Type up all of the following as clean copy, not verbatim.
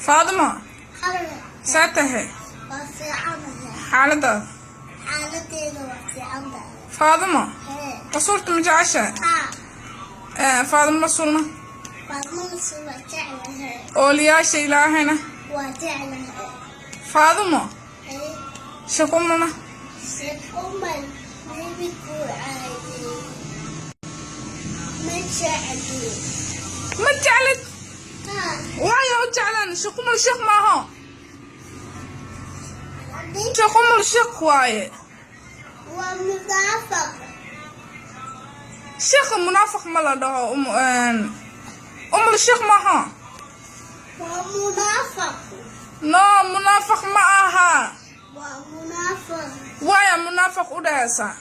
Faadimo. Hal. See tahay? Waa fiicanahay. Xaaladaada? Xaaladeeda waa fiican tahay. Faadimo. Hee. Rasuulka ma jeceshahay? Haa. Faadimo rasuulna? Faadmadasu waa jeclahay. Ooliyaasha Ilaahayna? Waa jeclahay. Faadimo. Hee. Sheekh Umalna? Sheekh Umal nebigu caayay. Ma jecli. Ma jeclid? Haa. Waayo u jeclaan? Sheekh Umal sheekh maaho. Haddii Sheekh Umal sheekh waaye. Waa munaafaq. Sheekha munaafiq ma la dhaho. Umal sheekh maaho. Waa munaafaq. No, munaafiq ma aha. Waa munaafaq. Waaya munaafiq u dhahaysaa?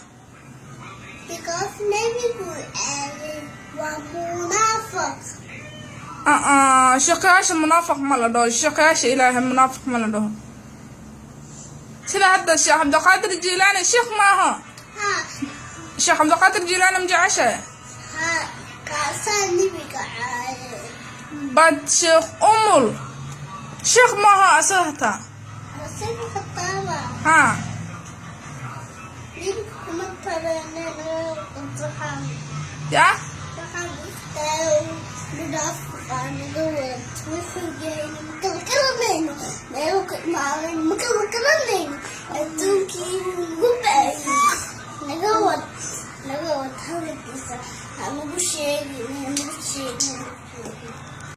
Because nebigu caayay, waa munaafaq. Sheekhayaasha munaafiq ma la dhaho. Sheekhayaasha Ilaahay munaafiq ma la dhaho. Sida hadda Sheekh Cabdiqaadir Jiilaani sheekh maaha. Haa. Sheekh Cabdiqaadir Jiilaani ma jeceshahay? Haa, kaasaa nebiga caayay. But Sheekh Umul sheekh maaha asaga hataa. Asaga khataaba. Ha. Nebiga kuma taraneen imtixaan. Ya. Waxaan istaagay munaafiqa naga wad. Wuxuu yahay ma kala garanayno. Meel ka imaaday ma kala garanayno.